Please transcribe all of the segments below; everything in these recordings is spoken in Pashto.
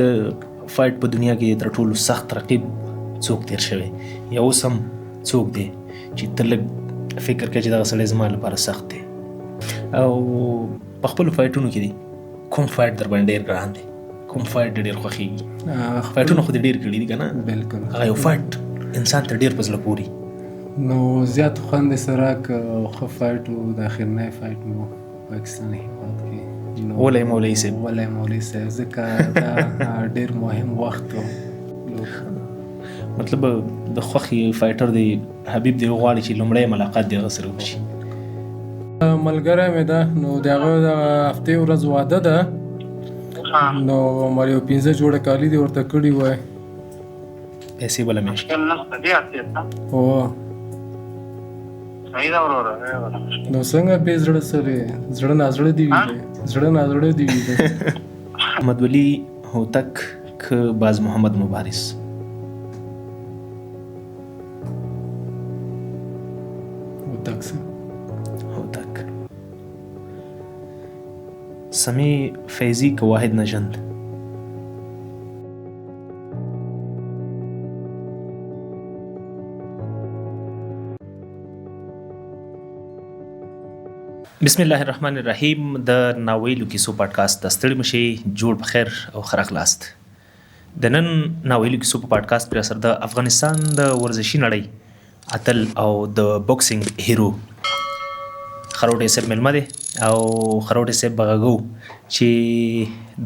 د فایټ په دنیا کې تر ټولو سخت رقیب څوک تیر شوی یا اوس هم څوک دی چې ته لږ فکر کوې چې دغه سړی زما لپاره سخت دی؟ او په خپلو فایټونو کې دی کوم فایټ در باندې ډېر ګران دی، کوم فایټ دې ډېر خوښېږي؟ فایټونه خو دې ډېر کړي دي که نه؟ بالکل. هغه یو فایټ انسان ته ډېر په زړه پوري. نو زیات خوند یې سره که ښه فایټ و، د اخرنی فایټ مو پاکستان هیواد کې ولې مولوي صاحب، ولې مولوي صاحب، ځکه دا ډېر مهم وخت و. مطلب د خوښې فایټر دی حبیب دی غواړي چې لومړی ملاقات دی هغه سره وشي. ملګری مې ده، نو د هغه د هفتې ورځ واده ده، نو مر یو 5 جوړه کالي دې ورته کړي وای. پیسې بله میاشت هو نو څنګه بې زړه سره، زړه نازړه دی وي، زړه نازړه دی وي. احمد ولي هوتک که باز محمد مبارز؟ هوتک سه هوتک. سمیع فیضي که واحد نژند؟ بسم الله الرحمن الرحیم. د ناویلو کیسو پادکاست ته ستړي مشي، جوړ په خیر او ښه راغلاست. د نن ناویلو کیسو په پادکاست کې سره د افغانستان د ورزشي نړۍ اتل او د بوکسینګ هیرو خروټی صاحب مېلمه دی، او خروټی صاحب به غږوو چې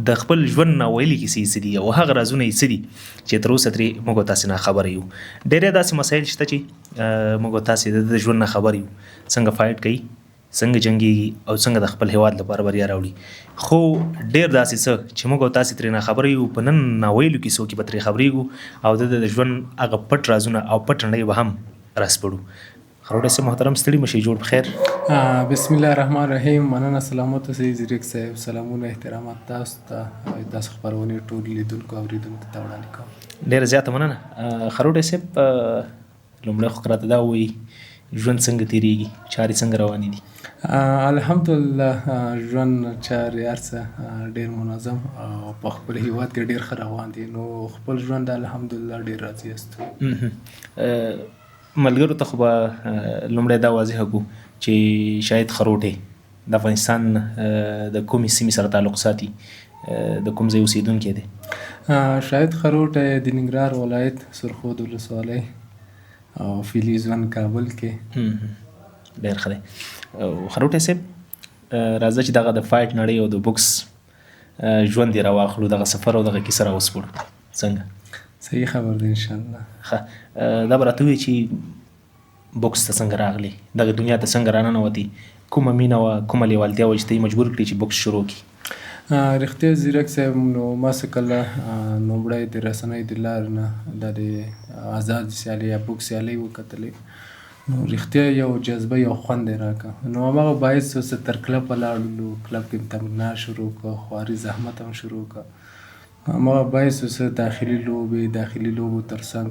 د خپل ژوند ناویلې کیسې څه دي او هغه رازونه یې څه دي چې تر اوسه ترې موږ او تاسې ناخبره یو. ډېری داسې مسایل شته چې موږ او تاسې د ده د ژوند نه خبر یو، څنګه فایټ کوي، څنګه جنګیږي او څنګه د خپل هیواد لپاره بریا راوړي. خو ډېر داسې څه چې موږ او تاسې ترې ناخبره یو، په نن ناویلو کیسو کې به ترې خبرېږو او د ده د ژوند هغه پټ رازونه او پټ نړۍ به هم راسپړو. خروټی صاحب محترم، ستړي مه شئ، جوړ په خیر. بسم الله الرحمن الرحیم. مننه، سلامت اوسئ ځیرک صاحب. سلامونه احترامات تاسو ته او تاسو خپرونې ټول لیدونکو اورېدونکو ته وړاندې کوم. ډېره زیاته مننه خروټی صاحب. لومړی خو راته دا ووایي، ژوند څنګه تېرېږي، چارې څنګه روانې دي؟ الحمدلله، ژوند چارې هر څه ډېر منظم او په خپل هیواد کې ډېر ښه روان دي، نو خپل ژوند الحمدلله ډېر راضي یاستو. ملګرو ته خو به لومړی دا واضح کړو چې شاید خروټی د افغانستان د کومې سیمې سره تعلق ساتي، د کوم ځای اوسېدونکی دی؟ شاید خروټی د ننګرهار ولایت سرخود ولسوالۍ او فعلي ژوند کابل کې. ډېر ښه دی. خروټی صاحب، راځه چې دغه د فایټ نړۍ او د بوکس ژوند یې راواخلو، دغه سفر او دغه کیسه راوسپړو. څنګه؟ صحیح خبر دی انشاءالله. ښه، دا به راته ووایې چې بوکس ته څنګه راغلې، دغه دنیا ته څنګه راننوتې، کومه مینه وه، کومه لیوالتیا وه چې ته یې مجبور کړې چې بوکس شروع کړې؟ رښتیا ځیرک صاحب، نو ما څه کله لومړی د رسنۍ د لارې نه دا د ازاد سیالۍ یا بوکس سیالۍ وکتلې، نو رښتیا یو جذبه یو خوند یې راکړ. نو هماغه باعث شو چې تر کلبه لاړلو، کلب کې مې تمرینات شروع کړه، خواري زحمت هم شروع کړه. هماغه باعث شو چې داخلي لوبې، داخلي لوبو تر څنګ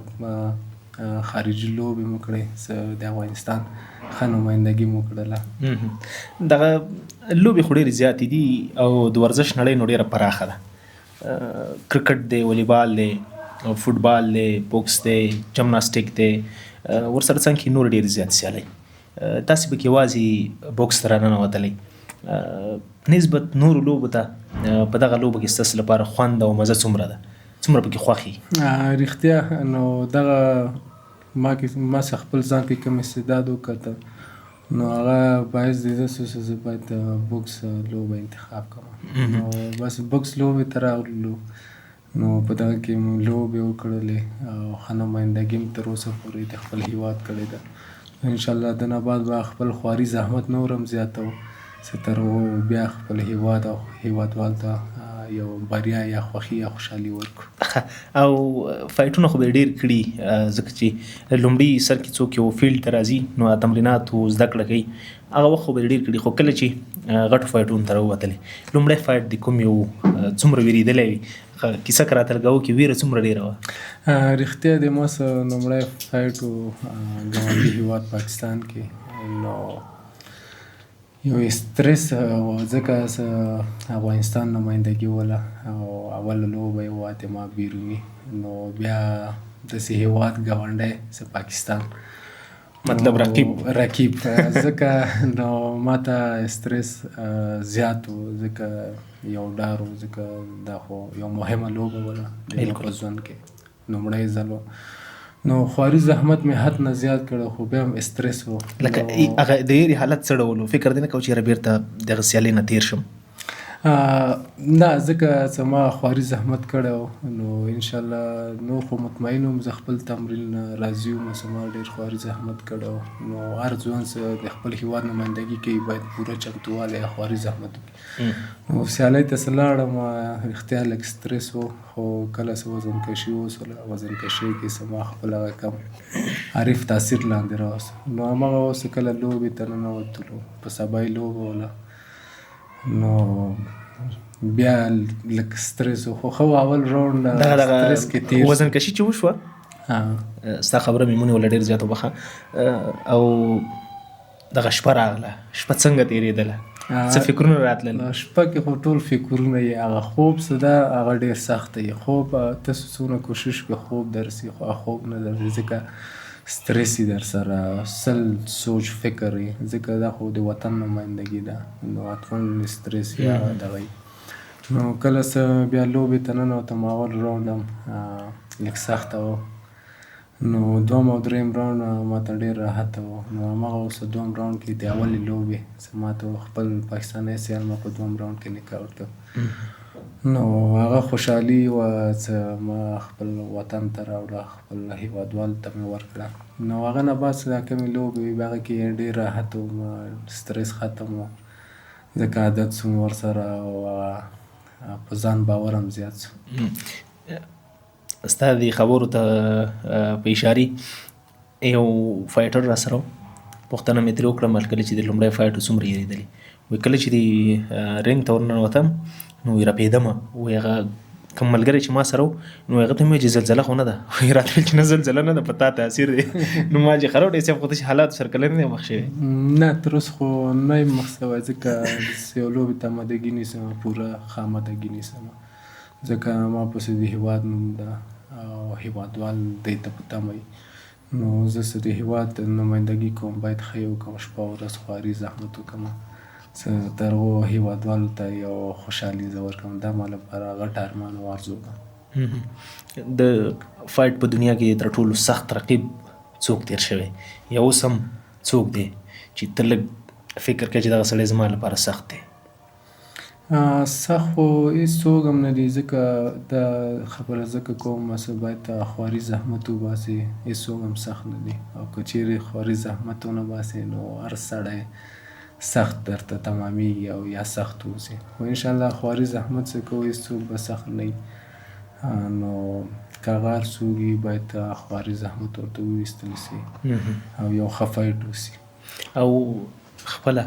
خارجي لوبې مو کړې، چې د افغانستان ښه نمایندګي مو کړله. دغه لوبې خو ډېرې زیاتې دي او د ورزش نړۍ نو ډېره پراخه ده. کرکټ دی، والیبال دی، فوټبال دی، بوکس دی، جمناسټیک دی، ورسره څنګ کې نور ډېرې زیاتې سیالۍ. تاسې پکې یوازې بوکس ته راننوتلئ، نسبت نورو لوبو ته په دغه لوبه کې ستاسو لپاره خوند او مزه څومره ده، څومره پکې خوښ یې؟ رښتیا نو دغه ما کې ما څه خپل ځان کې کوم استعداد وکته، نو هغه باعث د دې شو چې زه باید بوکس لوبه انتخاب کړم. نو بس بوکس لوبې ته راغلو، نو په دغه کې مو لوبې وکړلې او ښه نمایندګي مې تر اوسه پورې د خپل هیواد کړې ده. انشاءالله د نه بعد به خپل خواري زحمت نور هم زیاتوم چې تر بیا خپل هیواد او هیوادوال ته یو بریا یا خوښي یا خوشحالي ورکړو. او فایټونه خو به یې ډېر کړي، ځکه چې لومړي سر کې څوک یو فیلډ ته راځي نو تمرینات او زده کړه کوي، هغه وخت خو به یې ډېر کړي. خو کله چې غټو فایټونو ته راووتلې، لومړی فایټ د کوم یو څومره وېرېدلی وي، کیسه که راته لګاوه کې ویره څومره ډېره وه؟ رښتیا د ما څه لومړی فایټ و ګاونډي هیواد پاکستان کې، نو یو استرس و، ځکه افغانستان نمایندګي وله او اوله لوبه یې واته ما بیروني، نو بیا داسې هیواد ګاونډی څه پاکستان، مطلب رقیب، رقیب، ځکه نو ماته استرس زیات و، ځکه یو ډار و، ځکه دا خو یو مهمه لوبه وله د ما په ژوند کې، لومړی ځل و. نو خواري زحمت مې حد نه زیات کړو، خو بیا هم استرس و. لکه هغه د یری حالت څه ډول و؟ فکر دې نه کاوه چې یاره بیرته دغه سیالۍ نه تېر شم؟ نه، ځکه چې ما خواري زحمت کړی و، نو انشاءالله نور خو مطمئن وم، زه خپل تمرین نه راضي وم، چې ما ډېر خواري زحمت کړی و. نو هر ځوان چې د خپل هیواد نمایندګي کوي باید پوره چمتووالی یا خواري زحمت وکړي. نو سیالۍ ته چې لاړم، رښتیا لږ سترس و، خو کله چې وزن کشي وشوله، وزن کشۍ کې چې ما خپل هغه کم حریف تاثیر لاندې راوست، نو هماغه اوس کله لوبې ته ننوتلو، په سبا یې لوبه وله، نو بیا لږ سترس و، خو ښه و اول راونډ سترس کې تېر. وزن کشي چې وشوه، ستا خبره مې مونې وله ډېر زیات وبخښه. او دغه شپه راغله، شپه څنګه تېرېدله؟ څه فکرونه راتلل؟ شپه کې خو ټول فکرونه یې، هغه خوب څه ده هغه ډېر سخت دی. خوب تاسو څونه کوشش وکړئ خوب درسي، خو هغه خوب نه درځي، ځکه سترس یې در سره، سل سوچ فکر یې، ځکه دا خو د وطن نمایندګي ده، نو حتما سترس یا دغه یې. نو کله څه بیا لوبې ته ننوتم، اول راونډ هم لږ سخته و، نو دوم او دریم راونډ ما ته ډېر راحته و. نو هماغه اوس دوم راونډ کې د اولې لوبې چې ما ته خپل پاکستانی سیال ما په دوم راونډ کې نک اوټ کړ، نو هغه خوشحالي وه چې ما خپل وطن ته راوړه، خپل هیوادوال ته مې ورکړه. نو هغه نه بعد چې دا کومې لوبې وې هغه کې ډېر راحت و، ما سترس ختم و، ځکه عادت شوم ورسره او په ځان باور هم زیات شو. ستا دې خبرو ته په اشارې یو fighter را سره و، پوښتنه مې ترې وکړه، مل کله چې د لومړی fight و څومره یېرېدلې؟ وایي کله چې د رینګ ته ورننوتم نو وایي رپېدم، وایي هغه کوم ملګری چې ما سره و نو هغه ته مې وویل چې زلزله خو نه ده، وایي راته ویل چې نه زلزله نه ده، په تا تاثیر دی. نو ما چې خروټی صاحب خو داسې حالاتو سره کله نه دی مخ شوی؟ نه، تر اوسه خو نه یم مخ شوی، ځکه یو لوبې ته آمادګي نیسم، پوره ښه آمادګي نیسم، ځکه ما پسې د هیواد نوم ده او هیوادوال دې ته په تمه وي. نو زه چې د هیواد نمایندګي کوم باید ښه یې وکړم، شپه ورځ خواري زحمت وکړم چې تر هغو هیوادوالو ته یو خوشحالي زه ورکړم. دا ما لپاره غټ ارمان او ارزو ده. د fight په دنیا کې تر ټولو سخت رقیب څوک تېر شوی یا اوس هم څوک دی چې ته لږ فکر کوې چې دغه سړی زما لپاره سخت دی؟ سخت خو هېڅوک هم نه دی، ځکه دا خبره ځکه کوم چې باید خواري زحمت وباسي، هېڅوک هم سخت نه دی، او که چیرې خواري زحمت ونه باسي نو هر سړی سخت درته تمامېږي او یا سخت اوسي. خو انشاءالله خواري زحمت څه کوو هېڅوک به سخت نه وي. نو که هغه هر څوک وي باید خواري زحمت ورته وویستل سي او یو ښه fight وسي. او خپله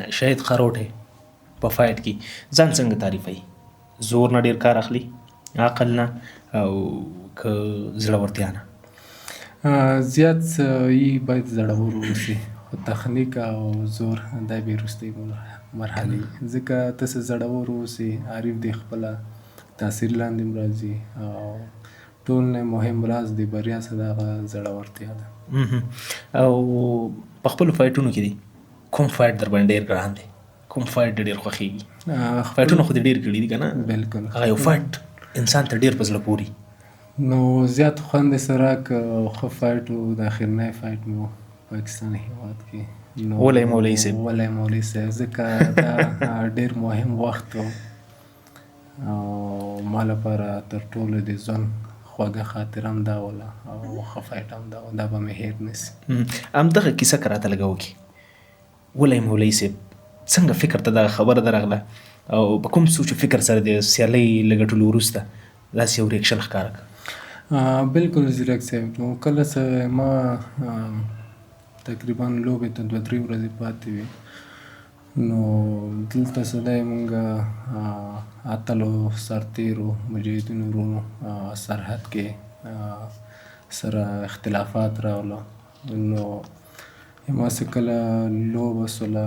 شاهد خروټی په fight کې ځان څنګه تعریفوي؟ زور نه ډېر کار اخلي، عقل نه، او که زړورتیا نه؟ زیات یې باید زړور اوسي، خو تخنیک او زور دا بیا وروستۍ مرحلې، ځکه ته څه زړور اوسې حریف دې خپله تاثیر لاندې هم راځي، او ټول نه مهم راز د بریا څه ده هغه زړورتیا ده. او په خپلو فایټونو کې دی کوم fight در باندې ډېر ګران دی، کوم fight دې ډېر خوښېږي؟ فایټونه خو دې ډېر کړي دي که نه؟ بالکل. هغه یو fight انسان ته ډېر په زړه پورې. نو زیات خوند یې سره که ښه fight و، د اخرنی fight مې و پاکستان هیواد کې، ولې مولوي صاحب؟ ولې مولوي صاحب، ځکه دا ډېر مهم وخت و او ما لپاره تر ټولو د ژوند خوږه خاطره هم دا وله او ښه fight هم دا و، دا به مې هېر نه سي. همدغه کیسه که راته لږه وکړي، ولې مولوي صاحب څنګه فکر ته دغه خبره درغله او په کوم سوچ فکر سره د سیالۍ له ګټلو وروسته داسې یو reaction ښکاره کړ؟ بالکل ځیرک صاحب، نو کله چې ما تقریبا لوبې ته دوه درې ورځې پاتې وې، نو دلته څه دی مونږ اتلو سرتېرو مجاهدینو وروڼو سرحد کې سره اختلافات راغله. نو ما څه کله لوبه سوله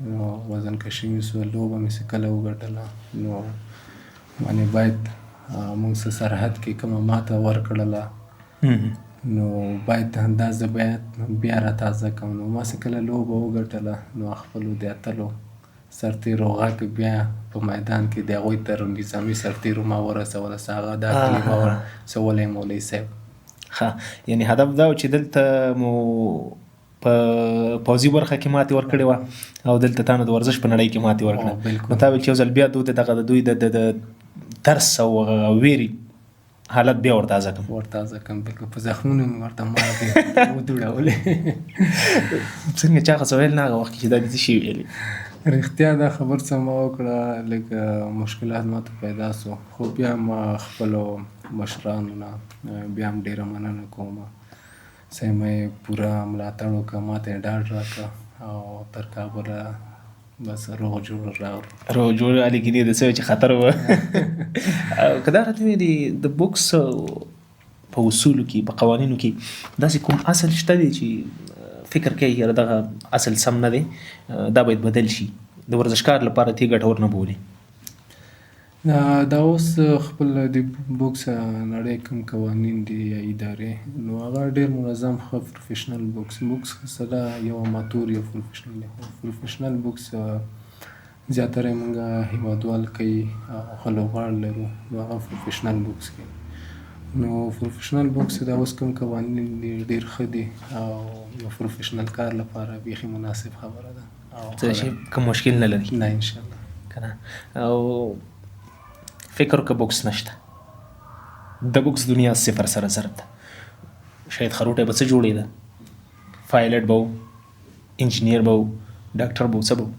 نو وزن کشي مې سوه، لوبه مې څه کله وګټله، نو معنې باید موږ څه سرحد کې کومه ماته ورکړله، نو باید دا زه باید بیا را تازه کړم. نو ما څه کله لوبه وګټله، نو خپلو د اتلو سرتیرو غږ بیا په میدان کې د هغوی تر نظامي سرتیرو ما ورسوله، څه هغه دا کلمه ورسولی مولوي صاحب. ښه، یعنی هدف دا و چې دلته مو په پوځي برخه کې ماتې ورکړې وه او دلته تا نو د ورزش په نړۍ کې ماتې ورکړه. نو تا ویل چې یو ځل بیا دوی دغه د دوی د ترس او ویرې حالت بیا ورتازه کړم. ورتازه کړم، بالکل. په زخمونو مې ورته مالګې ودوړولې. څنګه چا خو څه ویل نه هغه وخت کې چې دا دې څه شي ویلي؟ رښتیا دا خبر څه ما وکړه، لږ مشکلات ماته پیدا سو، خو بیا ما خپلو مشرانو نه بیا هم ډېره مننه کوم، څه ما یې پوره ملاتړ وکړ، ماته یې ډاډ راکړ او تر کابله بس روغ جوړ راغلو. روغ جوړ علي کې د څه چې خطر و. که دا راته ویلي د بوکس په اصولو کې، په قوانینو کې داسې کوم اصل شته دی چې فکر کوي یاره دغه اصل سم نه دی، دا باید بدل شي، د ورزشکار لپاره تی ګټور نه بولي؟ دا اوس خپل د بوکس نړۍ کوم قوانین دي یا ادارې، نو هغه ډېر منظم ښه پروفیشنل بوکس، بوکس سره یو اماتور یو پروفیشنل دی. خو پروفیشنل بوکس زیاتره موږ هیوادوال کوي او ښه لوبغاړي لرو، نو هغه پروفیشنل بوکس کوي. نو پروفیشنل بوکس دا اوس کوم قوانین دي ډېر ښه دي او یو پروفیشنل کار لپاره بیخي مناسب خبره ده. څه شي کوم مشکل نه لري؟ نه انشاءالله. که نه او فکر وکړه بوکس نشته، د بوکس دنیا صفر سره ضرب ده. شاید خروټی به څه جوړېده، پایلټ به و، انجنیر به و، ډاکټر به و، څه به و؟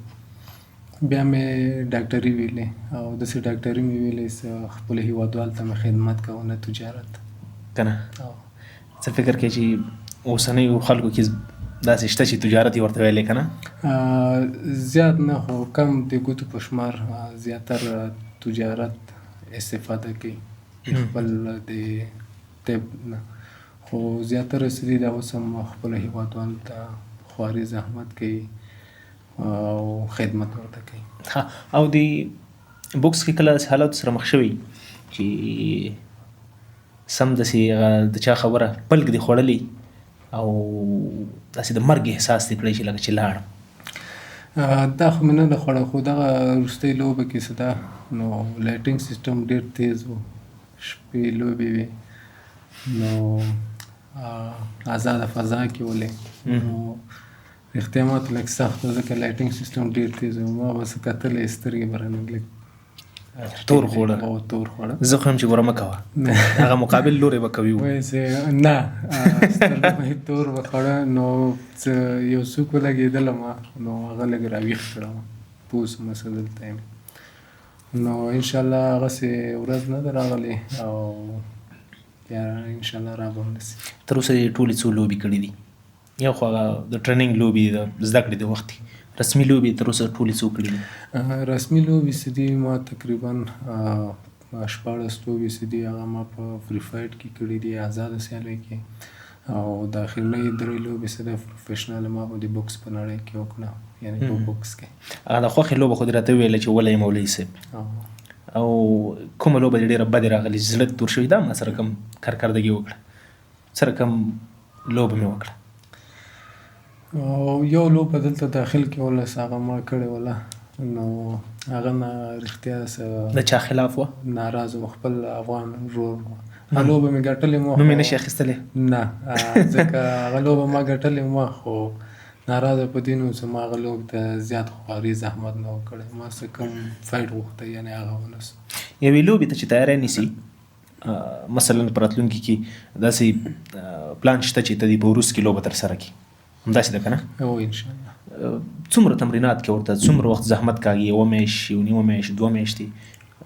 بیا مې ډاکټري ویلې او داسې ډاکټري مې ویلې چې خپل هیوادوال ته مې خدمت کوه، نه تجارت. که نه څه فکر کوې چې اوسنیو خلکو کې داسې شته چې تجارت یې ورته ویلی که نه؟ زیات نه، خو کم د ګوتو په شمار زیاتره تجارت استفاده کوي خپل د طب نه، خو زیاتره څه دي دا اوس هم خپل هیوادوال ته خواري زحمت کوي او خدمت ورته کوي. او د بوکس کې کله داسې حالاتو سره مخ شوي چې سم داسې هغه د چا خبره پلک دې خوړلی او داسې د مرګ احساس دې کړی چې لکه چې لاړم؟ دا خو مې نه ده خوړه، خو دغه وروستۍ لوبه کې څه ده، نو lighting system ډېر تیز و، شپې لوبې وې، نو ازاده فضا کې ولې، نو رښتیا ماته لږ سخت و ځکه lighting system ډېر تیز و، ما به څه کتلې سترګې به رانه لږ تور خوړه. او تور خوړه. زه خو هم چې ګوره مه کوه، هغه مقابل لوری به کوي. وایي چې نه، سترګې به یې تور به خوړه، نو څه یو څوک ولګېدله ما، نو هغه لږ راویښ کړم، پوه شوم څه دلته یم. نو انشاءالله هغسې ورځ نه ده راغلې او بیا انشاءالله را به هم نه شي. تر اوسه یې ټولې څو لوبې کړې دي؟ یو خو هغه د ټریننګ لوبې، د زده کړې د وخت دي، رسمي لوبې تر اوسه ټولې څو کړې دي؟ رسمي لوبې څه دي، ما تقریبا 16 لوبې څه دي هغه ما په free fight کې کړې دي، ازاده سیالۍ کې، او د اخرنۍ 3 لوبې څه ده پروفیشنل ما به د بوکس په نړۍ کې وکړه، یعنې په بوکس کې. هغه د خوښې لوبه خو دې راته وویله چې ولې مولوي صاحب، او کومه لوبه دې ډېره بدې راغلې چې زړه دې تور شوی، دا ما سره کوم کارکردګي وکړه، سره کوم لوبه مې وکړه؟ او یو لوبه دلته داخل کې ولس هغه ما کړې وله، نو هغه نه رښتیا څه د چا خلاف وه؟ ناراضه و، خپل افغان ورور و. هغه لوبه مې ګټلې وه، نوم یې نه شي اخیستلی؟ نه، ځکه هغه لوبه ما ګټلې وه، خو ناراضه په دې نه و چې ما هغه لوبې ته زیات خواري زحمت نه و کړی، ما څه کم فایټ غوښتی، یعنې هغه ونه شو. یوې لوبې ته چې تیاری نیسي، مثلاً په راتلونکي کې داسې پلان شته چې ته دې په وروست کې لوبه ترسره کړې، همداسې ده که نه؟ هو انشاءالله. څومره تمرینات کې ورته، څومره وخت زحمت کاږي؟ یوه میاشت، یو نیمه میاشت، 2 میاشتې،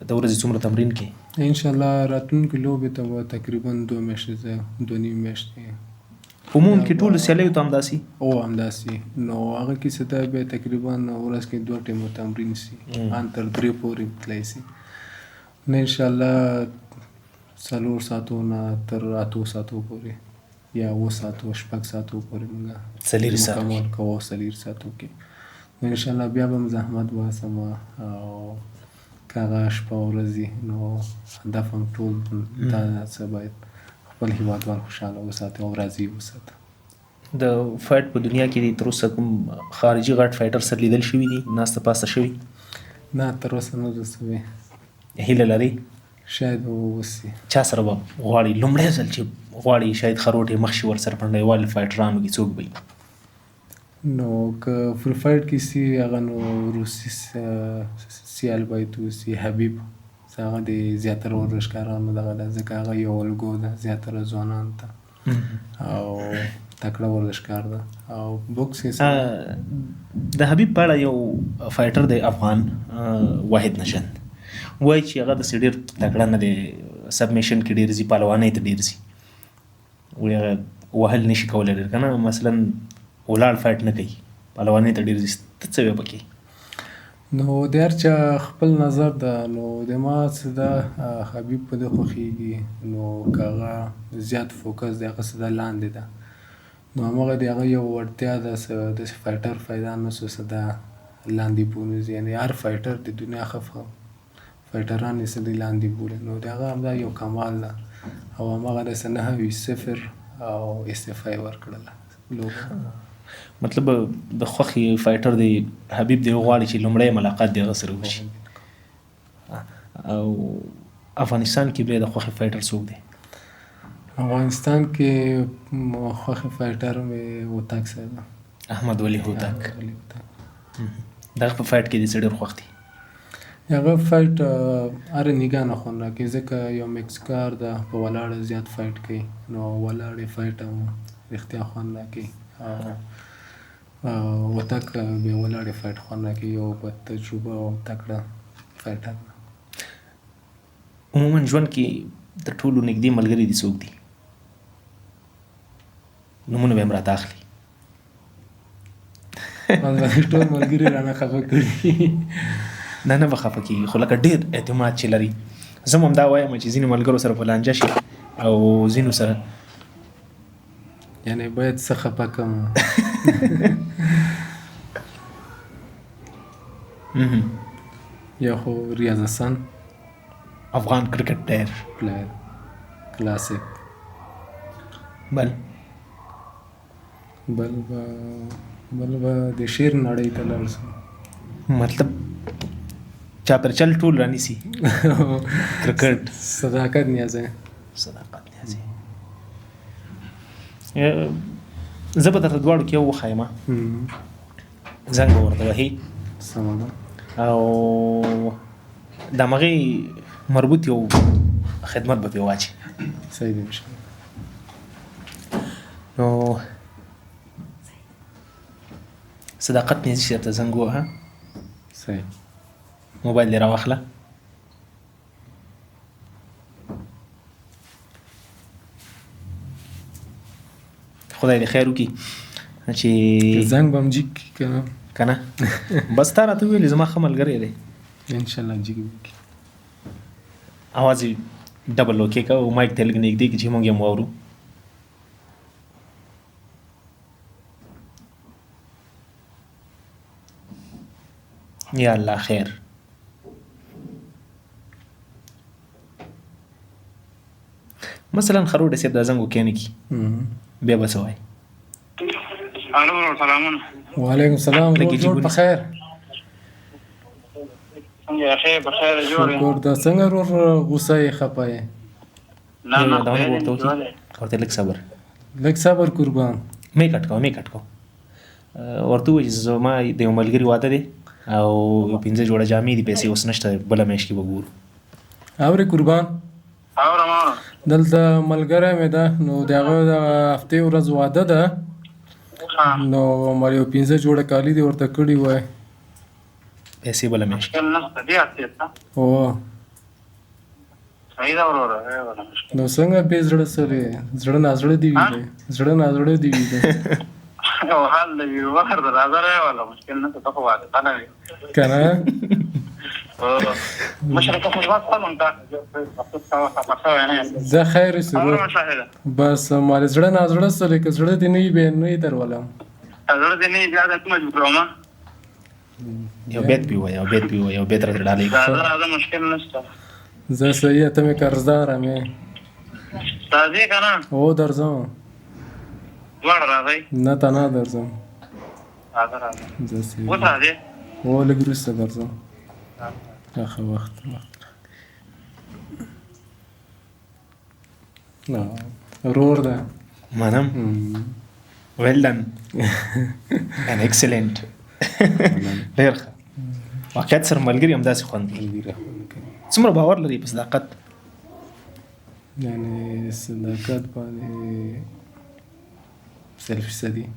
د ورځې څومره تمرین کې؟ انشاءالله راتلونکې لوبې ته به تقریباً 2 میاشتې، زه دوه نیمې میاشتې. عموم کې ټولو سیالیو ته همداسې؟ هو همداسې. نو هغه کې څه ده بیا تقریباً ورځ کې 2 ټیمو تمرین سي، ان تر 3 پورې تللی سي. نو انشاءالله 4 ساعتو نه تر 8 ساعتو پورې یا 7 ساعتو، 6 ساعتو پورې موږ څلېرویشت ساعتو مکمل کوو، څلېرویشت ساعتو کې. نو انشاءالله بیا به هم زحمت باسم او که هغه شپه او ورځ وي نو هدف هم ټول دا ده چې باید خپل هیوادوال خوشحاله وساتي او راضي وساتي. د فایټ په دنیا کې دې تر اوسه کوم خارجي غټ فایټر سره لیدل شوي دي، ناسته پاسته شوي؟ نه، تر اوسه نه ده شوې. هیله لرې؟ شاید وسي. چا سره به غواړي لومړی ځل چې غواړي شاید خروټې مخ شي ورسره په نړیوال فایټرانو کې څوک به وي؟ نو که فری فایټ کې سي هغه نو روسي سیال باید وسي، حبیب، هغه د زیاتره ورزشکارانو دغه ده، ځکه هغه یو الګو ده زیاتره ځوانانو ته او تکړه ورزشکار ده. او بوکس کې د حبیب په اړه یو فایټر دی افغان واحد نژند وایي چې هغه داسې ډېر تکړه نه دی، سبمیشن کې ډېر ځي، پهلوانۍ ته ډېر ځي، وایي هغه وهل نشي کولی ډېر، که نه مثلا ولاړ فایټ نه کوي، پهلوانۍ ته ډېر ځي. ته څه وایې پکې؟ نو د هر چا خپل نظر ده، نو د ما څه ده حبیب په دې خوښېږي، نو که هغه زیات فوکس دی هغه څه ده لاندې ده، نو هماغه د هغه یو وړتیا ده څه داسې فایټر پیدا نه شو څه ده لاندې بونځي، یعنې هر فایټر د دنیا ښه فایټران یې څه دی لاندې بولي، نو د هغه همدا یو کمال ده او هماغه داسې 29-0 او استعفا یې ورکړله لوبه. مطلب د خوښې فایټر دی حبیب دی، غواړي چې لومړی ملاقات دی هغه سره وشي. او افغانستان کې بیا د خوښې فایټر څوک دی؟ افغانستان کې خوښې فایټر مې هوتک صاحب ده، احمد ولي هوتک. دغه په فایټ کې دې څه ډېر خوښ دی؟ هغه فایټ هره نګاه نه خوند راکوي، ځکه یو مکسکار ده په ولاړه زیات فایټ کوي، نو ولاړې فایټ هم رښتیا خوند راکوي. هوتک بیا ولاړې فایټ خوند راکوي، یو په تجربه او تکړه فایټر ده. عموما ژوند کې تر ټولو نږدې ملګري دي څوک دي؟ نومونه به هم راته اخلي. ټول ملګري رانه خفه کړي. نه نه به خفه کېږي، خو لکه ډېر اعتماد چې لري. زه هم همدا وایم چې ځینې ملګرو سره په لانجه شي او ځینو سره یعنې باید څه خفه کړم. یو خو ریاض حسن، افغان کرکټ پلیر، کلاسیک. بل بل به د شعر نړۍ ته لاړ شم. مطلب چاپېرچل ټول رانیسي. کرکټ، صداقت نیازی. صداقت نیازی. زه به درته دواړو کې یو وښایم، زنګ به ورته وهي. سمه ده. او د همغې مربوط یو خدمت به پرې واچي. صحیح دی انشاءالله. نو صداقت نیازي چې درته زنګ ووهه. صحیح. موبایل دې راواخله. خدای دې خیر وکړي چې زنګ به هم جیګ کړي که نه؟ که نه بس تا راته وویلې زما ښه ملګری دی. انشاءالله جیګ به کړي. اواز یې ډبل اوکې که او مایک ته لږ نږدې کړي چې موږ یې هم واورو. یا الله خیر. مثلا خروټی صاحب دا زنګ وکې نه کړي بیا به څه وایي؟ الو ورور سلامونه. وعلیکم سلام ورور، جوړ په خیر؟ څنګه یې؟ خیر په خیر جوړ یې؟ شکر ده. څنګه ورور غوسه یې خپه یې؟ نه نه دا ورته وکړي، ورته لږ صبر، لږ صبر قربان. مې کټ کوه، مې کټ کوه. ورته ووایه چې زما د یو ملګري واده دی او 5 جوړه جامې دي، پیسې اوس نشته، بله میاشت کې به ګورو. اورې قربان؟ اورم اورم. دلته ملګری مې ده، نو د هغه د هفتې ورځ واده ده، نو مر یو 5 جوړه کالي دې ورته کړي وای. پیسې بله میاشت کې. مشکل نشته دې هفتې ته. هو صحیح ده وروره، نو څنګه بې زړه سرې؟ زړه نازړه دې وي دی، زړه نازړه دې وي دی. یو حال دی وبخر ده، راځه راوله، مشکل نشته، ته خو واده نه وې که نه؟ مشره ته خو بس سمم ته زه خیر اوسې ورور. بس مالې زړه نازړه سولې، که زړه دې نه وي بیا نه یې درولم. زړه دې نه وي بیا درته مجبوروم. یو بیت پې ووایه، یو بیت پې ووایه، یو بیت راته ډالۍ کړه. راځه راځه، مشکل نشته. زه صحیح ته مې قرضدار مې. راځې که نه؟ هو درځم. دواړه راځئ. نه تنها درځم. راځه راځه. زه صحیح. اوس راځې؟ هو لږ وروسته درځم. ښه وخت وخت. ورور ده. منم. Well done and excellent. ډېر ښه. واقعیت سره ملګري همداسې خوند کوي. څومره باور لري په صداقت؟ یعنی صداقت باندې 100%.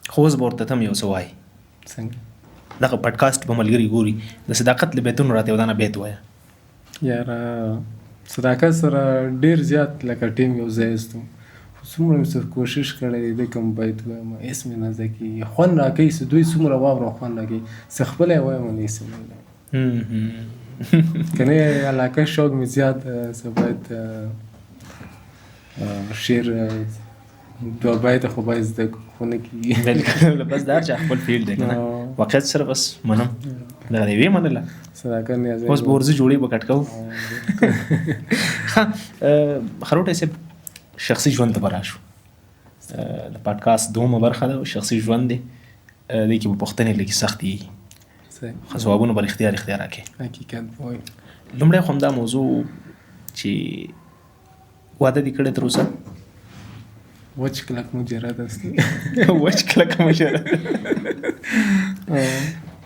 خو اوس به ورته ته هم یو څه وایې. څنګه؟ دغه پډکاسټ به ملګري ګوري، د صداقت له بیتونو راته یو دانه بیت وایه. یاره صداقت سره ډیر زیات لکه ټیم یو ځای استو، خو څومره مې څه کوشش کړی دی د کوم بیت وایم هېڅ مې نه زده کېږي. خوند راکوي څه دوی څومره واورم خوند راکوي، څه خپله یې وایم نو هېڅ مې نه. که نه علاقه شوق مې زیات څه باید شعر دوه بیته خو باید زده کړو، خو نه کېږي. بالکل، بس د هر چا خپل فیلډ دی که نه. واقعیت سره بس منم، دغه دی ویې منله. صداقت نیازی. اوس به ورځو جوړې به کټ کوو. ښه خروټی صاحب، شخصي ژوند ته به راشو. د پادکاست دوهمه برخه ده، شخصي ژوند دی. دې کې به پوښتنې لږې سختې وي، خو ځوابونه به رښتیا رښتیا راکړې. حقیقت به وایي. لومړی خو همدا موضوع چې واده دې کړی تر اوسه؟ وچ کلک مجرد است. وچ کلک مجرد.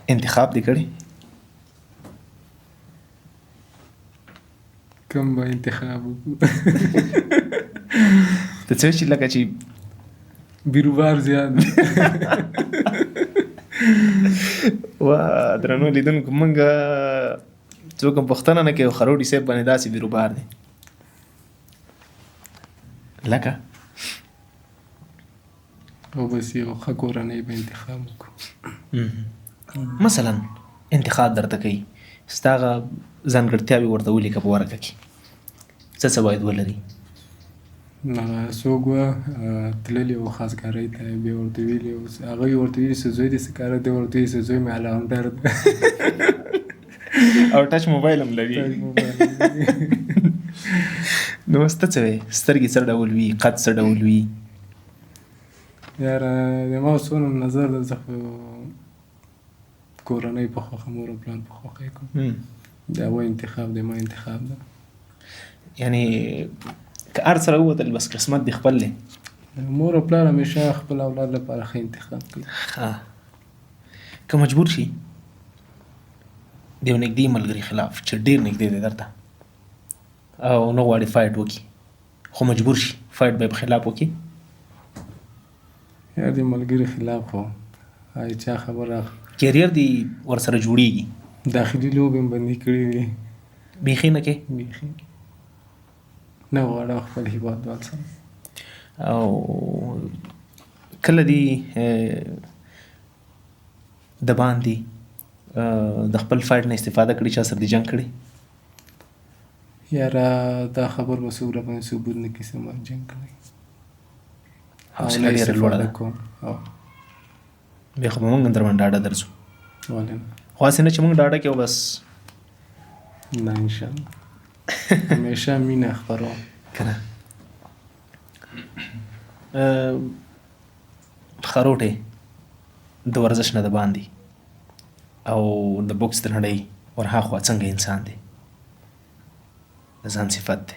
انتخاب دې کړی؟ کوم به انتخاب وکړو؟ ته څه چې لکه چې بیروبار زیات دی. وا درنو لیدونکو، موږ څوک هم پوښتنه نه کوي، خروټي صاحب باندې داسې بیروبار دی لکه. او بس یو ښه کورنۍ به انتخاب وکړو. مثلا انتخاب درته کوي، ستا هغه ځانګړتیاوې ورته ولیکه په ورقه کې، څه څه باید ولري؟ هغه څوک وه تللی و خواستګارۍ ته، بیا ورته ویلي و، هغه یې ورته ویلي چې زوی دې څه کاره دی، ورته ویلي چې زوی مې الراونډر دی. او ټچ موبایل هم لري. نو اوس ته څه وایې؟ سترګې څه ډول وي، قد څه ډول وي؟ یاره د ما څونه نظر ده، زه خو کورنۍ په خوښه، مور او پلار په خوښه یې کوم. د هغوی انتخاب دی، ما انتخاب ده. یعنی که هر څه راووتل بس قسمت دې خپل دی. مور او پلار همیشه خپل اولاد لپاره ښه انتخاب کوي. ښه، که مجبور شي د یو نږدې ملګري خلاف چې ډېر نږدې دی درته او نه غواړي fight وکړي، خو مجبور شي fight به یې په خلاف وکړي؟ یا د ملګري خلاف خو هغه چا خبره career دې ورسره جوړېږي. داخلي لوبې مې بندې کړې دي. بیخي نه کې؟ بیخي نه غواړم خپل هېوادوال سره. او کله دې د باندې د خپل fight نه استفاده کړې، چا سره دې جنګ کړی؟ یاره دا خبر به څوک راباندې ثبوت نه کړي چې ما جنګ کړی. حوصله ډېره لوړه ده. بیا خو به موږ هم در باندې ډاډه درځو. ولې نه؟ خو هسې نه چې موږ ډاډه کړو بس. نه انشاءالله همیشه مینه خپروم. که نه خروټی د ورزش نه د باندې او د بوکس د نړۍ ورهاخوا څنګه انسان دی، د ځان صفت دی؟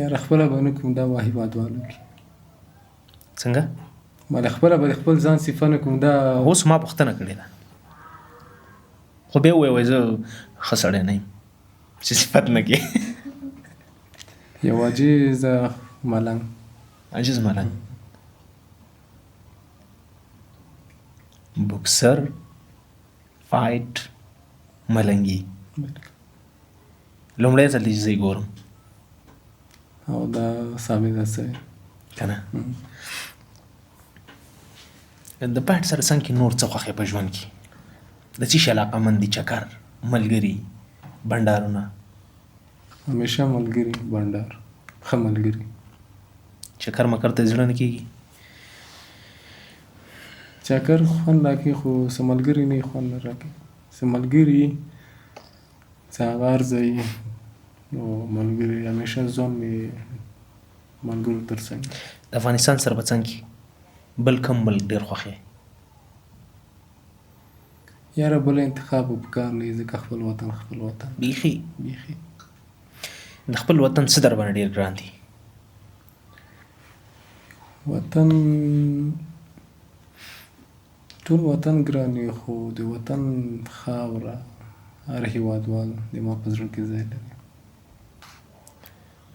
یاره خپله به نه کوم، دا به هېوادوالو کې. څنګه؟ مله خپله به د خپل ځان صفت نه کوم. دا اوس ما پوښتنه کړې ده، خو بیا ووایه وایي زه ښه سړی نه یم چې صفت نه کوي. یو عاجز ملنګ. عاجز ملنګ، بوکسر، fight، ملنګي. لومړی ځل دی چې زه یې ګورم. او دا ثابته سوې که نه؟ د fight سره څنګه کې نور څه خوښې په ژوند کې؟ د څه شي علاقمند دي؟ چکر، ملګري، بنډارونه؟ همیشه ملګري، بنډار، ښه ملګري. چکر مکر ته زړه نه کېږي؟ چکر خوند راکوي، خو څه ملګري نه خوند نه راکوي. څه ملګري څه هغه هر ځای، نو ملګري همیشه ځان مې ملګرو تر څنګ. د افغانستان سره په څنګ کې بل کوم ملک ډېر خوښ یې؟ یاره بل انتخاب په کار نه، ځکه خپل وطن خپل وطن. بیخي بیخي. د خپل وطن څه در باندې ډېر ګران دي؟ وطن ټول وطن ګران وي، خو د وطن خاوره هر هیوادوال د ما په زړه کې ځای لري.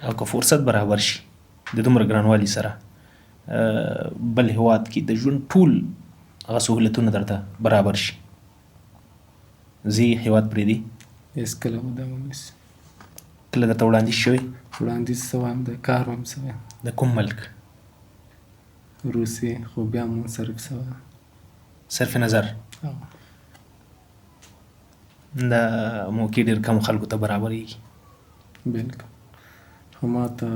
او که فرصت برابر شي د دومره ګرانوالي سره بل هیواد کې د ژوند ټول هغه سهولتونه درته برابر شي، ځې هیواد پرېږدي؟ هېڅکله به دا ونه شي. کله درته وړاندیز شوی؟ وړاندیز څه وایم، د کار وایم څه وایم. د کوم ملک؟ روسیې، خو بیا منصرف شوی. صرف نظر دا موقع ډېر کم خلکو ته برابرېږي. بالکل، خو ما ته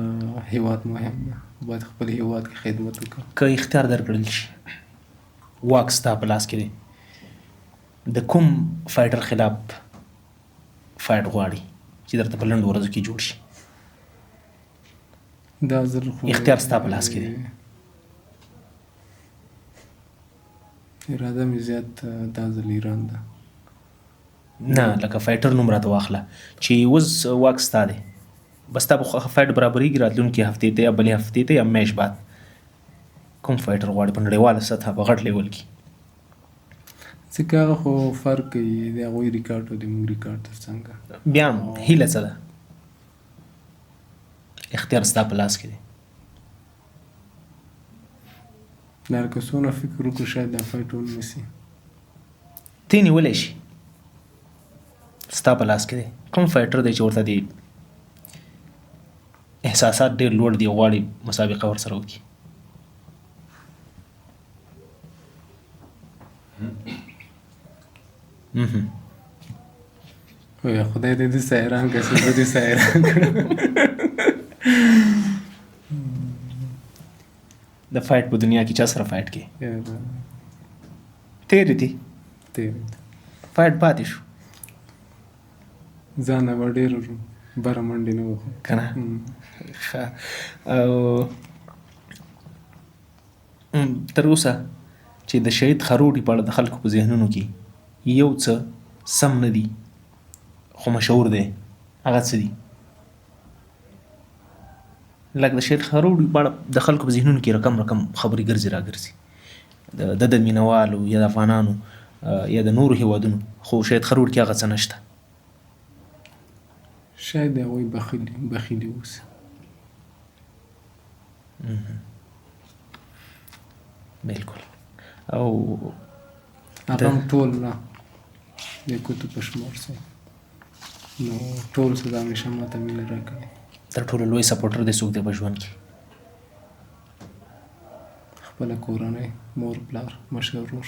هیواد مهم ده، باید خپل هیواد کې خدمت وکړم. که اختیار درکړل شي، واک ستا په لاس کې دی، د کوم fighter خلاف fight غواړي چې درته په لنډو ورځو کې جوړ شي؟ دا ځل خو اختیار ستا په لاس کې دی. اراده مې زیات دا ځل ایران ده. نه، لکه fighter نوم راته واخله چې اوس واک ستا دی، بس تا په خوښه fight برابرېږي راتلونکې هفتې ته یا بلې هفتې ته یا میاشت بعد. کوم fighter غواړي په نړیواله سطح په غټ level کې؟ ځکه هغه خو فرق کوي د هغوی ریکارډ او د موږ ریکارډ تر څنګه. بیا هم هیله څه ده؟ اختیار ستا په لاس کې دی. لکه څونه فکر وکړو شاید دا fight ونه شي. ته یې نیولی شي، ستا په لاس کې دی. کوم fighter دی چې ورته دی احساسات ډېر لوړ دي او غواړي مسابقه ورسره وکړي؟ وای خدای دې داسې حیران کړه چې زه داسې حیران کړم. د fight په دنیا کې چا سره fight کې؟ تېرې دي، تېرې دي، fight پاتې شو. ځان به ډېر بره منډې نه وهم که نه. ښه، او تر اوسه چې د شهید خروټي په اړه د خلکو په ذهنونو کې یو څه سم نه دي خو مشهور دی، هغه څه دي؟ لکه د شهید خروټي په اړه د خلکو په ذهنونو کې رقم رقم خبرې ګرځي راګرځي، د د مینوالو یا د افغانانو یا د نورو هیوادونو، خو شهید خروټي کې هغه څه نشته. شاید هغوی بخیلي اوسي. بالکل. او هغه هم ټول نه د ګوتو په شمار سه، نو ټول څه د همیشه ماته مینه راکوي. تر ټولو لوی supporter دی څوک دی په ژوند کې؟ خپله کورنۍ، مور پلار، مشر ورور.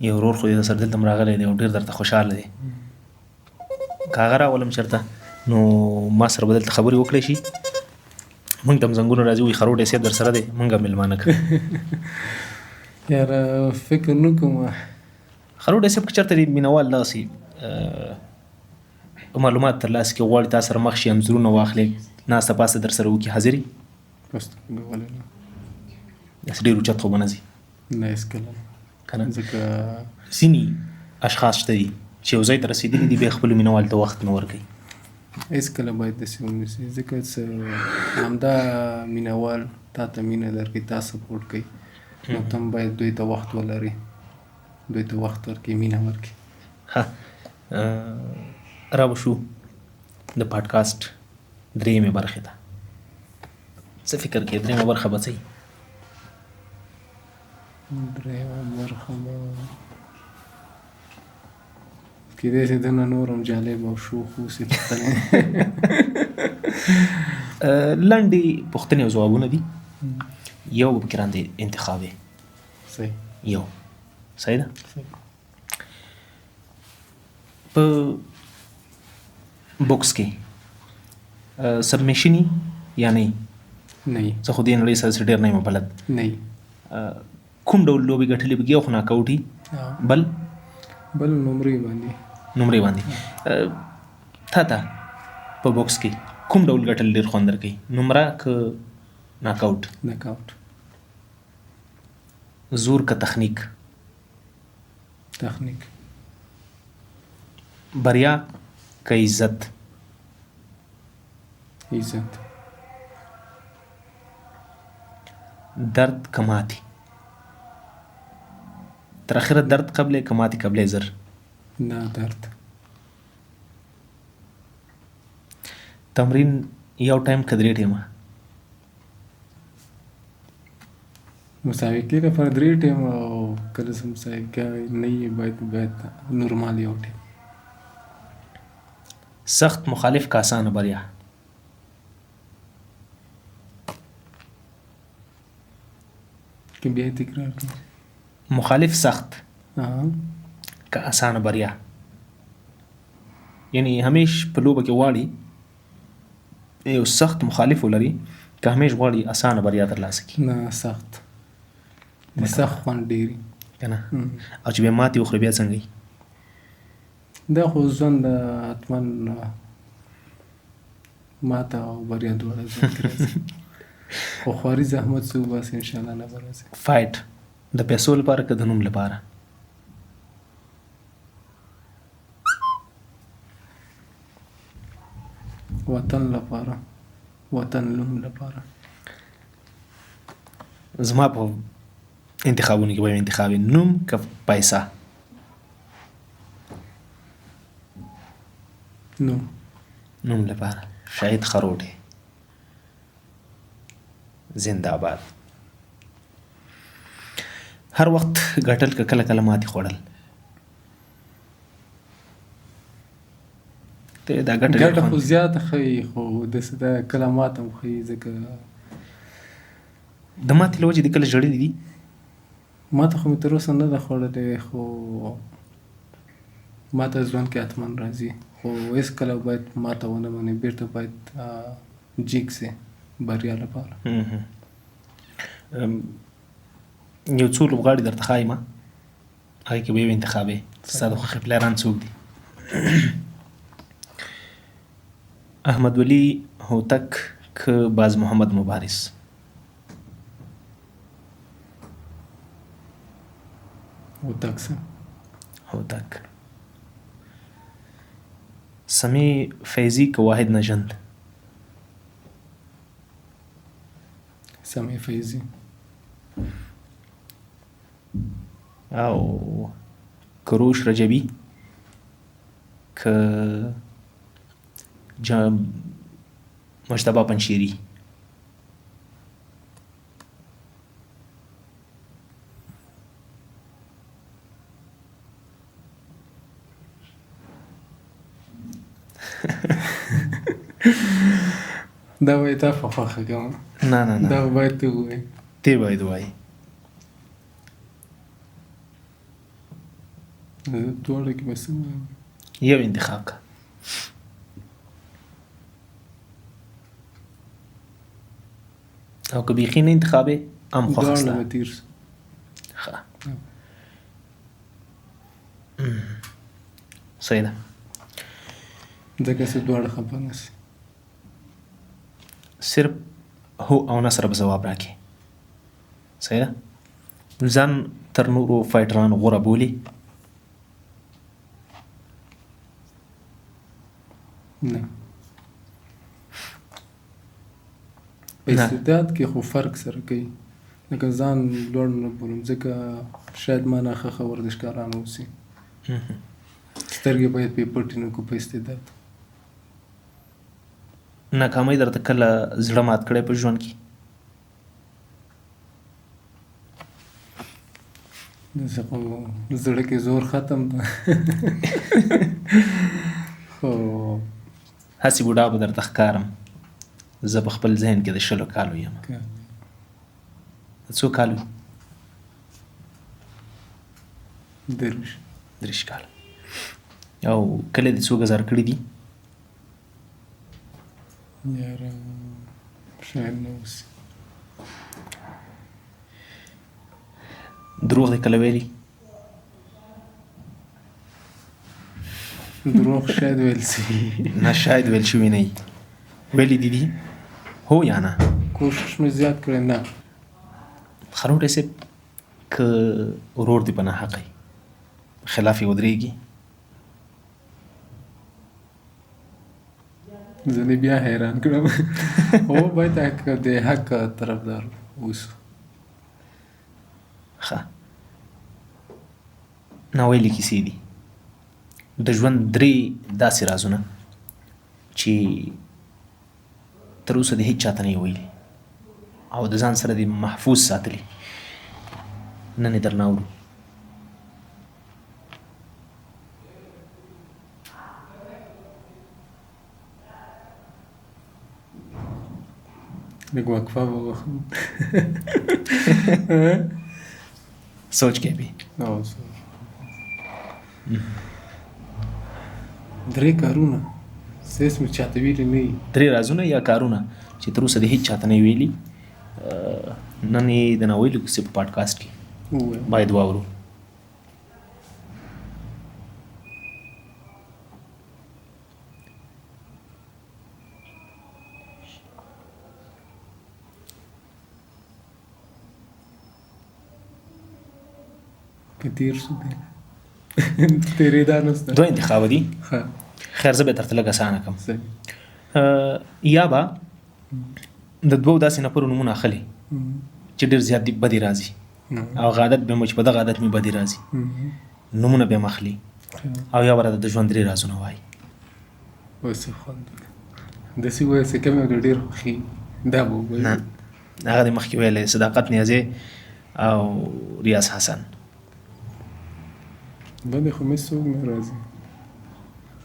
یو ورور خو دې در سره دلته هم راغلی دی او ډېر درته خوشحاله دی. که هغه راولم چېرته نو ما سره به دلته خبرې وکړی شي، موږ ته هم زنګونه راځي وایي خروټی صاحب در سره دی، موږ هم مېلمانه کړو. یاره فکر نه کوم. خروټی صاحب که چېرته دې مینهوال دغسې معلومات ترلاسه کړي، غواړي تا سره مخ شي، انځورونه واخلي، ناسته پاسته در سره وکړي، حاضر یې؟ ولې نه؟ داسې ډېر اوچت خو به نه ځي. نه، هېڅکله نه. که نه؟ ځکه ځینې اشخاص شته دي چې یو ځای ته رسېدلي دي، بیا خپلو مینهوالو ته وخت نه ورکوي. هېڅکله باید داسې ونه شي، ځکه چې همدا مینهوال تا ته مینه درکوي، تا support کوي، نو ته هم باید دوی ته وخت ولرې، دوی ته وخت ورکړې، مینه ورکړې. ښه، را به شو د پاډکاسټ درېیمې برخې ته. څه فکر کوې درېیمه برخه به څه وي؟ درېیمه برخه به کېدای شي دنه نور هم جالب او شوخ اوسي. پوښتنې لنډې پوښتنې او ځوابونه دي، یو به پکې راندې انتخاب دی. صحیح، یو صحیح ده. په بوکس کې submission یا نه؟ نه. زه خو دې نړۍ سره ډېر نه یم بلد. نه. کوم ډول لوبې ګټلې پکې؟ یو خو ناکاوټي، بل بل نمرې باندې. نمرې باندې. تا ته په بوکس کې کوم ډول ګټل ډېر خوند درکوي، نمره که ناکاوټ؟ ناکاوټ. زور که تخنیک؟ تخنیک. بریا که عزت؟ عزت. درد که ماتې؟ تر اخره درد قبلې که ماتې قبلې زر؟ نه، درد. تمرین یو ټایم که درې ټیمه؟ مسابقې لپاره درې ټیم، او کله چې مسابقه نه وي باید نورمال یو ټیم. سخت مخالف که اسانه بریا؟ که بیا تکرار کړم. مخالف سخت که اسانه بریا؟ یعنی همیش په لوبه کې غواړي یو سخت مخالف ولري که همیش غواړي اسانه بریا ترلاسه کړي؟ نه، سخت. د سخت خوند ډېر وي که نه؟ او چې بیا ماتې وخوري بیا څنګه وي؟ دا خو ژوند حتما ماته او بریا دواړه ژوند کې راځي، خو خواري زحمت څه وباسي انشاءالله نه به راځي. فایټ د پیسو لپاره که د نوم لپاره؟ وطن لپاره، وطن نوم لپاره. زما په انتخابونو کې به انتخاب نوم که پیسه؟ نوم. نوم لپاره. شاهد خروټی زنده آباد. هر وخت ګټل که کله کله ماتې خوړل؟ ته دا ګټه ګټه خو زیاته ښه وي، خو داسې ده کله ماته هم ښه وي، ځکه د ماتې له وجې دې کله ژړلي دي؟ ماته خو مې تر اوسه نه ده خوړلې، خو ماته ژوند کې حتما راځي، خو هېڅکله باید ماته ونه منې، بېرته باید جیګ سي بریا لپاره. یو څو لوبغاړي درته ښایم، هغې کې به یو انتخاب یې، ستا د خوښې پلیران څوک دي؟ احمد ولي هوتک که باز محمد مبارز؟ هوتک سه. هوتک. سمیع فیضي که واحد نژند؟ سمیع فیضي. او کروش رجبي که مجتبی پنجشیري؟ دا به تا په خوښه کوم. نه نه نه، دا باید ته ووایې. ته باید ووایې. دواړو کې به څه ووایم؟ یو انتخاب کړه. او که بیخي نه انتخابې هم خوښه ستا. دواړو به تېر شو. ښه، صحیح ده. ځکه چې دواړه خفه نه شي. صرف هو او نه سره به ځواب راکړې. صحیح ده. ځان تر نورو فایټرانو غوره بولي؟ نه، په استعداد کې خو فرق سره کوي، لکه ځان لوړ نه بولم، ځکه شاید ما نه ښه ښه ورزشکاران اوسي. سترګې باید پرې پټې نه کړو په استعداد. ناکامۍ درته کله زړه مات کړی په ژوند کې؟ داسې خو زړه کې زور ختم ده، خو هسې بوډا به درته ښکارم، زه په خپل ذهن کې د 20 کالو یم. څو کالو؟ 23. 23 کاله. او کله دې څو ګزار کړي دي؟ یاره شاید نه اوسي. دروغ دې کله ویلي؟ دروغ شاید ویل سي. نه، شاید ویل شوي نه وي، ویلي دي دي هو یا نه؟ کوشش مې زیات کړی، نه. خروټی صاحب، که ورور دې په ناحقه وي، خلاف یې ودرېږي؟ زه دې بیا حیران کړم. هو، باید د حق طرفدار اوسو. ښه، ناویلې کیسې دي د ژوند درې داسې رازونه چې تر اوسه دې هیڅ چاته نه ویلي او د ځان سره دې محفوظ ساتلي، نن یې درنه اورو. لږ وقفه به وخورم. سوچ کې به درې کارونه څه مې چاته ویلي نه وي. درې رازونه یا کارونه چې تر اوسه دې هیڅ چاته نه ویلي، نن یې د ناویلو کیسې په پاډکاسټ کې باید واورو. که تېر شو دی تېرېدا نشته. دوه انتخابه دي. خیر، زه به درته لږ اسانه کړم. یا به د دوو داسې نفرو نومونه اخلي چې ډېر زیات دي بدې راځي، او هغه عادت به مو چې په دغه عادت مې بدې راځي، نومونه به هم اخلي، او یا به راته د ژوند درې رازونه وایي. اوس یې خوند وکړ. داسې ووایه چې کوم یو دې ډېر خوښېږي، دا به ووایي. نه، هغه دې مخکې ویلی، صداقت نیازی او ریاض حسن. بلې خو مې څوک نه راځي،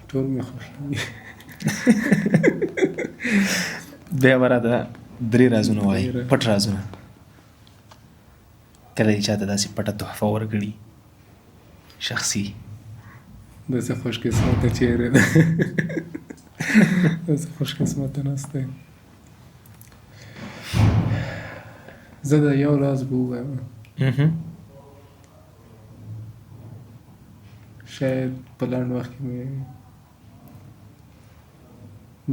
ټول مې خوښېږي. بیا به راته درې رازونه وایي، پټ رازونه. کله یې چاته داسې پټه تحفه ورکړي شخصي؟ داسې خوش قسمته چیرې ده، داسې خوش قسمته نشته. زه د یو راز به ووایم. شاید په لنډ وخت کې مې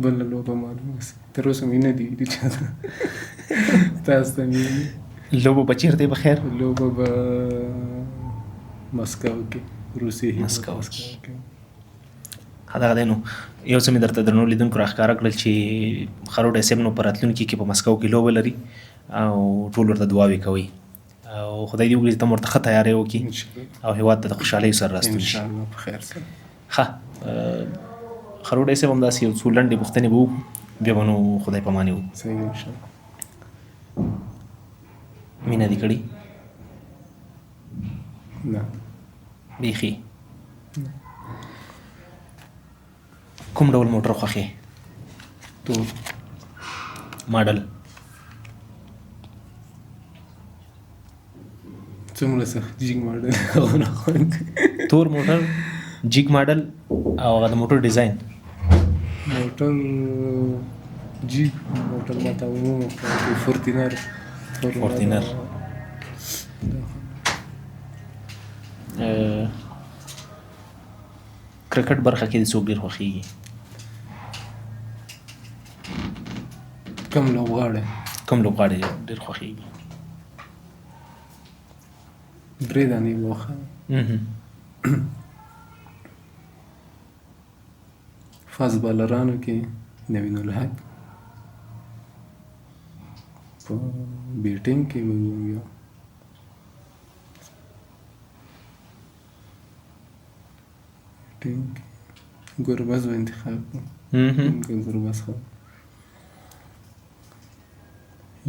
بله لوبه معلومه شي، تر اوسه مې نه دي ویلي چاته، تاسو ته مې ویلي. لوبه به چېرته په خیر؟ لوبه به مسکو کې، روسي هېواد مسکو کې. دغه دی. نو یو څه مې درته درنو لیدونکو راښکاره کړل چې خروټی صاحب نو په راتلونکي کې په مسکو کې لوبه لري، او ټول ورته دعاوې کوي، او خدای دې وکړي چې ته ورته ښه تیاری وکړي او هېواد ته د خوشحالۍ سره راستون شي. انشاءالله په خیر سره. ښه، خروټی صاحب، همداسې یو څو لنډې پوښتنې به وکړو، بیا به نو خدای پاماني وکړو. صحیح، انشاءالله. مینه دې کړې؟ نه. بیخي؟ کوم ډول موټر خوښې؟ تور. ماډل؟ څومره سخت جیګ ماډل هغه نه خوند. تور موټر، جیګ ماډل، او هغه د موټر ډیزاین؟ موټر جیګ موټر ماته عموماً فورتینر. فورتینر. کرکټ برخه کې څوک ډېر خوښېږي؟ کوم لوبغاړی؟ کوم لوبغاړی ډېر خوښېږي؟ درې دانې به وښیم. فاست بالرانو کې نوین الحق، په بیټینګ کې به ووایم یو بیټینګ کې ګربز به انتخاب کړم. ګربز ښه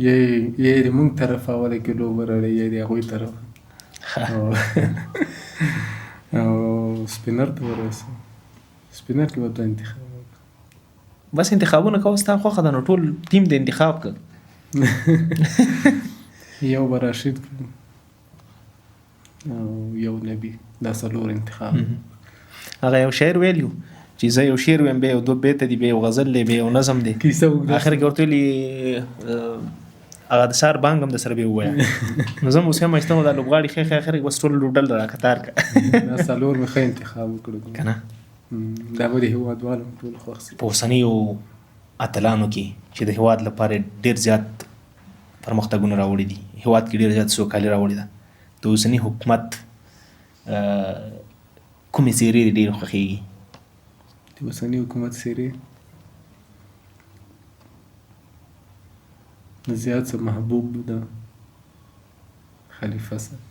یې د موږ طرف اوله کې لوبه راړي، یې د هغوی طرف. او سپینر ته ورسېم، سپینر کې به دوه انتخاب وکړم. بس انتخابونه کوه، ستا خوښه ده، نو ټول ټیم دې انتخاب کړ. یو به راشد کړم او یو نبي، دا څلور انتخاب. هغه یو شعر ویلی چې زه یو شعر وایم، بیا یو دوه بیته دي، بیا یو غزل دی، بیا یو نظم دی، کیسه اوږده. آخر کې ورته ویلي هغه د سهار بانګ هم د سره به ووايه. نو زه هم اوس وایم چې ته دا لوبغاړي ښه ښه اخر بس ټول لوبډل را کتار که. دا څلور مې ښه انتخاب وکړو که نه؟ دا به د هیوادوالو هم ټول خوښ سي. په اوسنیو اتلانو کې چې د هیواد لپاره ډېر زیات پرمختګونه راوړي دي، هیواد کې ډېر زیات سوکالي راوړې ده، د اوسني حکومت کومې څېرې دې ډېرې خوښېږي؟ د اوسني حکومت څېرې زیات څه محبوب ده خلیفه صاحب.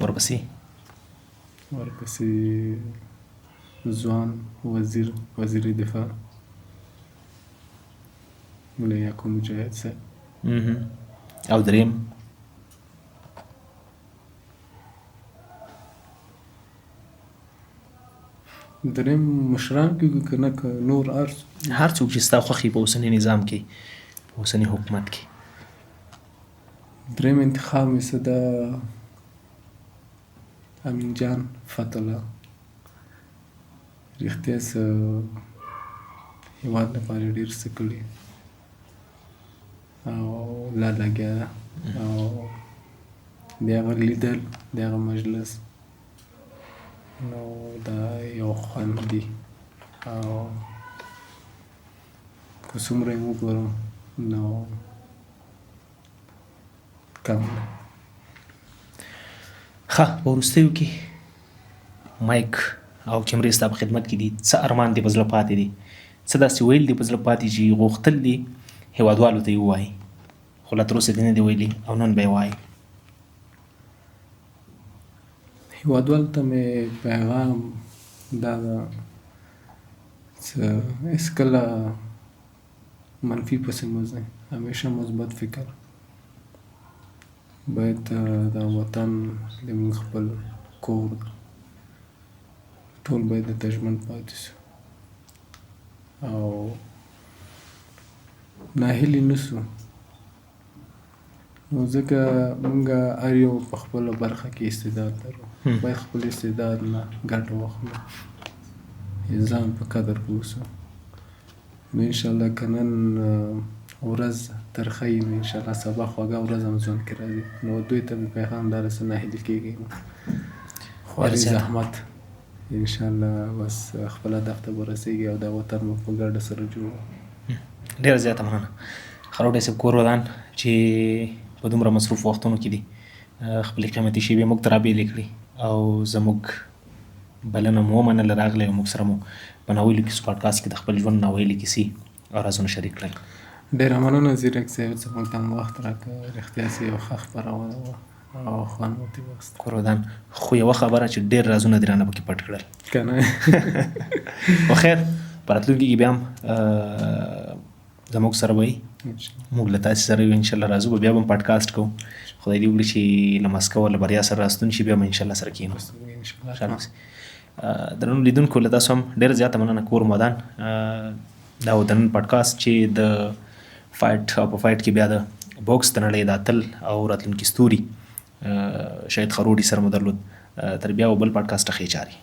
ورپسې؟ ورپسې ځوان وزیر، وزیر دفاع ملا یعقوب مجاهد صاحب. او دریم؟ دریم مشران کېږي که نه که نور هر څوک؟ هر څوک چې ستا خوښ وي په اوسني نظام کې، په اوسني حکومت کې. دریم انتخاب مې څه ده امین جان فتح الله، رښتیا څه هیواد لپاره ډېر څه کړي او لا لګیا ده، او د هغه لیدل، د هغه مجلس نو دا یو خوند دی، او که څومره یې وګورم نو کم دی. ښه، په وروستیو کې مایک او کیمرې ستا په خدمت کې دي، څه ارمان دې په زړه پاتې دی، څه داسې ویل دې په زړه پاتې چې غوښتل دې هیوادوالو ته یې ووایې خو لا تر اوسه دې نه دي ویلي او نن به یې وایې؟ هیوادوالو ته مې پیغام دا ده چې هېڅکله منفي پسې مه ځئ، همیشه مثبت فکر باید. دا وطن د موږ خپل کور ده، ټول باید د ژمن پاتې شو او ناهیلي نه شو، نو ځکه موږ هر یو په خپله برخه کې استعداد لرو، باید خپل استعداد نه ګټه واخلو، ځان په قدر پوه شو. نو انشاءالله که نن ورځ ترخه وي نو انشاءالله سبا خوږه ورځ هم ژوند کې راځي. نو دوی ته مې پیغام دا دی چې ناهیلي کېږئ نه، خواري زحمت انشاءالله بس خپل هدف ته به رسېږي او دا وطن به په ګډه سره جوړو. ډېره زیاته مننه خروټی صاحب، کور ودان چې په دومره مصروف وختونو کې دي خپلې قیمتي شیبې موږ ته رابېلې کړې او زموږ بلنه مو ومنله، راغلی او موږ سره مو په ناویلو کیسو پاډکاسټ کې د خپل ژوند ناویلې کیسې او رازونه شریک کړل. ډېره مننه ځیرک صاحب چې موږ ته مو وخت راکړ، رښتیا چې یو ښه خپرونه وه او خوند مو ترې واخیست. کور ودان، خو یوه خبره چې ډېر رازونه دې رانه پکې پټ کړل. که نه؟ خو خیر، په راتلونکي کې بیا هم زموږ سره به یې، موږ له تاسې سره یو انشاءالله، راځو به بیا به هم پاډکاسټ کوو. خدای دې وکړي چې له مسکوه له بریا سره راستون شي، بیا به انشاءالله سره کښېنو. انشاءالله. درنو لیدونکو له تاسو هم ډېره زیاته مننه، کور مو ودان. دا و د نن پاډکاسټ چې د فایټ او په فایټ کې بیا د بوکس د نړۍ د اتل او راتلونکي ستوري شهید خروټي سره مو درلود. تر بیا و بل پاډکاسټ ښې چارې.